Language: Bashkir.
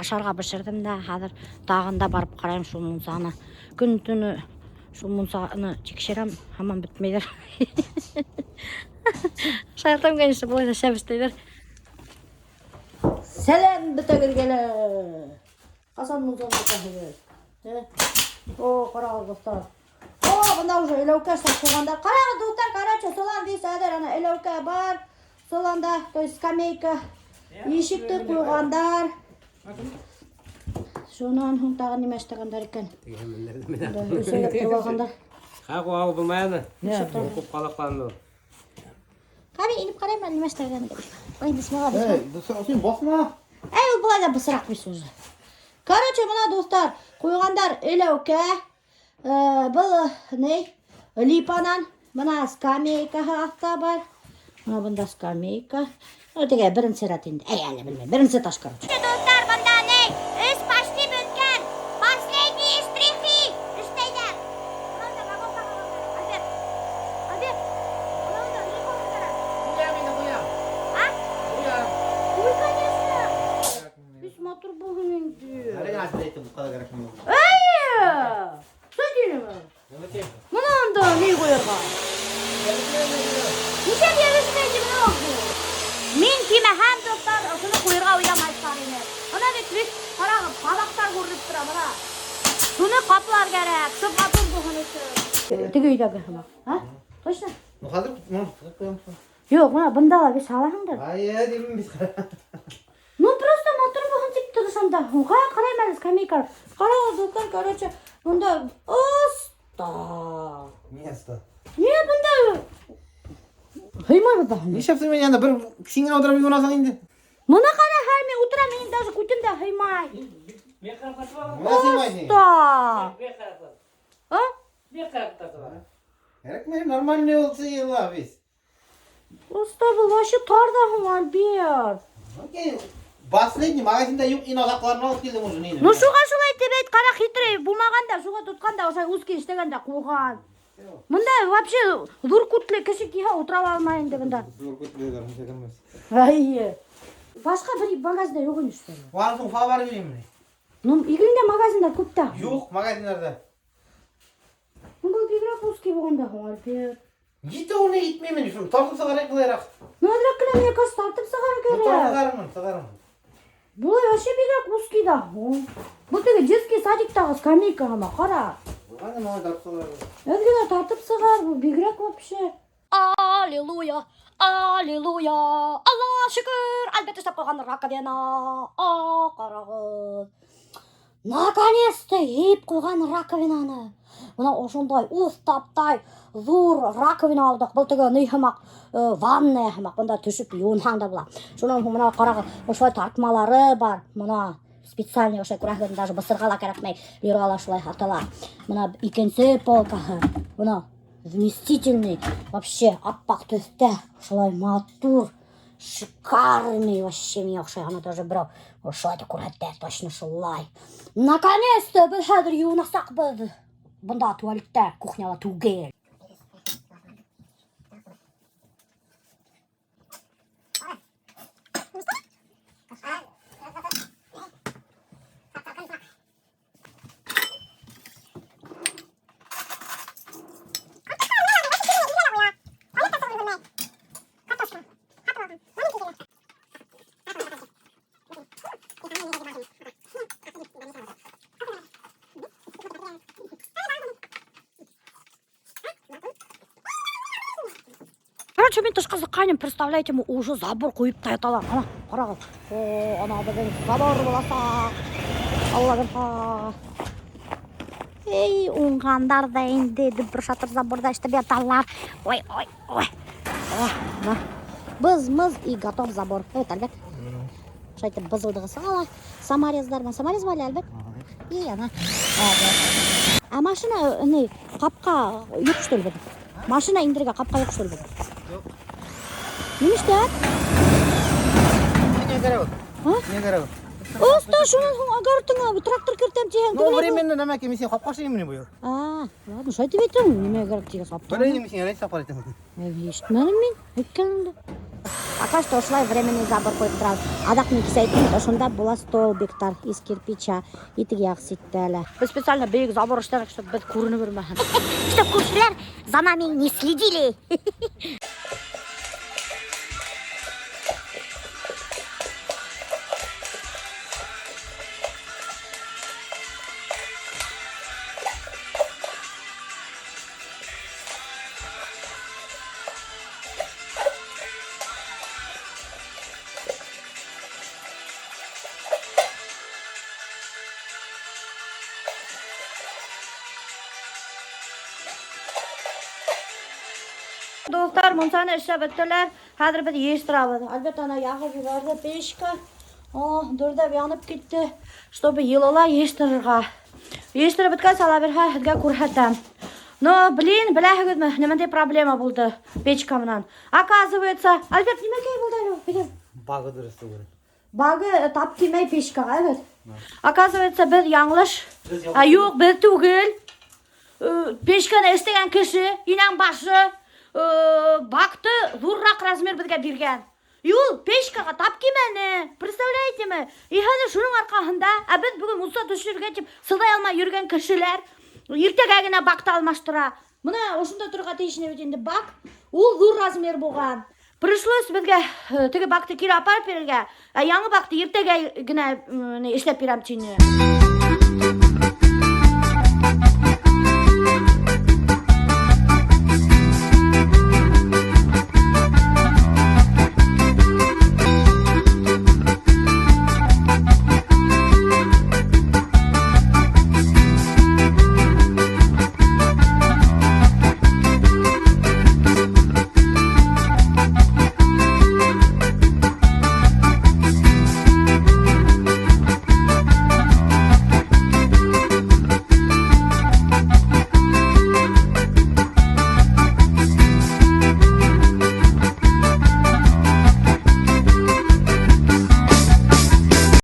Ашарға бешерҙем дә, хәҙер тағын да барып ҡарайым шул мунсаны. Көн-төнө шул мунсаны тикшерәм, һаман бөтмәйҙәр. Шаяртам, конечно, былай ҙа шәп эшләйҙәр. Сәләм бөтәгеҙгә лә! Ҡасан мунсаны бөтәһегеҙ? Э? О, ҡарағыҙ, дуҫтар. О, бында уже эләүкә эшләп ҡуйғандар. Ҡарағыҙ, дуҫтар, короче, солан весь әҙер, ана эләүкә бар. Соланда, то есть скамейка. Ишекте ҡуйғандар. Шунан һуң тағы нимә эшләгәндәр икән? Өсәүләп тороп алғандар. Ха, ҡуға булмай аны. Күп ҡалаҡланды. Ҡара, инеп ҡарайым әле нимә эшләгән. Ой, бисмилла, бисмилла. Эй, дуҫтар, һин баҫма. Әй, ул былай ҙа бысраҡ бит уже. Короче, бына дуҫтар, ҡуйғандар эләүкә, был ни, липанан, бына скамейкаһы аҫта бар. Бына бында скамейка. Ну, теге беренсе рәт инде. Әй, әле белмәйем. Беренсе этаж, короче. Дуҫтар, бында ни, эш почти бөткән. Последние штрихи эшләйҙәр. Бына вагон тағылған. Альберт. Альберт. Бына бында ни ҡуйғандар? Ҡуям инде, ҡуям. А? Ҡуям. Ҡуй, конечно. Бик матур булһын инде. Әле генә асып әйттем, ҡалай кәрәк миңә. Эйе! Что тинеме? Бына унда ни ҡуйырға? Нишләп йәбешмәй бына ул? Мин кимәһәм, дуҫтар, ошоно ҡуйырға уйламайҙар ине. Бына бит бит ҡарағыҙ, һабаҡтар күренеп тора, бына. Шуны ҡаплар кәрәк, шул матур булһын өсөн. Теге өйҙәге һымаҡ. А? Точно? Ну, хәҙер моны ҡуям. Юҡ, бына бында ла бит һалаһыңдыр. Ай, тимем бит. Ну, просто матур булһын тип тырышам да. Ҡара, ҡарайым әле скамейка. Ҡарағыҙ, дуҫтар, короче, бында оҫта. Место. Не, бында һыймай бында. Нишләп син мине янда бер син генә утырып юнаһың инде? Бына ҡара, һәр мин ултырам, минең даже күтем дә һыймай. Мин ҡарап тотоп алам. Бына сыймай һин. Оҫта. Мин ҡарап тотоп. А? Мин ҡарап тотоп алам. Кәрәкмәй, нормальный ул сыйыла бит. Оҫта, был вообще тар ҙа һуң, Альберт. Окей. Последний магазинда юҡ иң аҙаҡларын алып килдем уже нине. Ну, шуға шулай тип әйт, ҡара хитрый булмаған да, шуға тотҡан да, ошолай узкий эшләгән дә ҡуйған. Бында вообще ҙур күтле кеше киһә ултыра ла алмай инде бында. Ҙур күтлеләр, нисә Эйе. Башҡа бер магазинда юҡ ине что ли? Барыһын Уфаға барып йөрөйм. Ну, Иглиндә магазиндар күп тә. Юҡ магазиндарҙа. Ну, был бигерәк узкий булған да һуң, Альберт. Етә уны етмәймен, шуны тартып сығарайыҡ былайыраҡ. Ну, әҙерәк кенә, мне кажется, тартып сығарыр Ну, кәрәк. сығарырмын, сығарырмын. Былай вообще бигерәк узкий ҙа һуң. Был теге детский садиктағы скамейка һымаҡ, ҡара. Булғаны малай тартып сығарырмын. Әҙ генә тартып сығар, был бигерәк вообще. Аллилуйя, аллилуйя, Алла шөкөр, Альберт эшләп ҡуйған раковина. А, ҡарағыҙ. Наконец-то йыйып ҡуйған раковинаны. Бына ошондай уҫтаптай ҙур раковина алдыҡ. Был теге ни һымаҡ, ванная һымаҡ. Бында төшөп йыуынһаң да була. Шунан һуң бына ҡарағыҙ, ошолай тартмалары бар. Бына специальный ошолай күрәһегеҙ, даже бысырға ла кәрәкмәй. Леруа ла шулай һатыла. Бына икенсе полкаһы. Бына вместительный, вообще аппаҡ төҫтә, ошолай матур, шикарный вообще миңә оҡшай. Ана даже берәү ошолай ҙа күрһәтә, точно шулай. Наконец-то беҙ хәҙер йыуынасаҡбыҙ. Бында туалетта, кухняла түгел. Короче, мин тышҡа сыҡҡайным, представляете, мы уже забор ҡуйып та яталар. Ана, ҡарағыҙ. О, ана беҙҙең забор буласаҡ. Алла бирһә. Эй, уңғандар ҙа инде дөбөр шатыр заборҙа эшләп яталар. Ой, ой, ой. О, бына. Быз-мыз и готов забор. Evet, Альберт. Шулай итеп бызылдығы сыға ла. Саморездар менән. Саморез бар әле, Альберт? И ана. А машина, ни, ҡапҡа юҡ что ли беҙҙең? Машина индерергә ҡапҡа юҡ что ли беҙҙең? Юҡ. Нимә эшләп? Ниңә кәрәк ул? А? Ниңә кәрәк ул? Оҫта, шунан һуң огородыңа трактор кертәм тиһәң, Ну, түгел. временно нәмә мин һиңә ҡапҡа эшләйем ни быйыл? А, ладно, шулай тип әйтәм, нимә кәрәк тигәс аптырам. Беләйем мин һиңә рәйс сапар итәм. Ишетмәнем мин, әйткәнеңде. Пока что ошолай временный забор ҡуйып торабыҙ. Аҙаҡ мин кисә әйттем, ошонда була столбиктар из кирпича. И теге яҡ ситтә лә. Беҙ специально бейек забор эшләнек, чтобы беҙ күренеп йөрөмәһен. Чтоб күршеләр за нами не следили. Дуҫтар, мунсаны эшләп бөттөләр. Хәҙер беҙ йыйыштырабыҙ. Альберт ана яғып ебәрҙе печка. О, дөрҙәп янып китте. Чтобы йылыла йыйыштырырға. Йыйыштырып бөткәс, Алла бирһә, һеҙгә күрһәтәм. Но, блин, беләһегеҙме, ниндәй проблема булды печка менән. Оказывается, Альберт, нимәкәй булды әле? Әйҙә. Багы дөрөҫ түгел. Багы тап килмәй печкаға, әбет. Оказывается, беҙ яңылыш. Беҙ яңылыш. Ә, юҡ, беҙ түгел. Печканы эшләгән кеше, инәң башы, бакты ҙурыраҡ размер беҙгә биргән. И ул печкаға тап килмәне. Представляете ме? И хәҙер шуның арҡаһында, ә беҙ бөгөн мунса төшөрөргә тип сыҙай алмай йөрөгән кешеләр иртәгә генә бакты алмаштыра. Бына ошонда торорға тейеш ине бит инде бак. Ул ҙур размер булған. Пришлось беҙгә теге бакты кире апарып бирергә, ә яңы бакты иртәгә генә эшләп бирәм тине.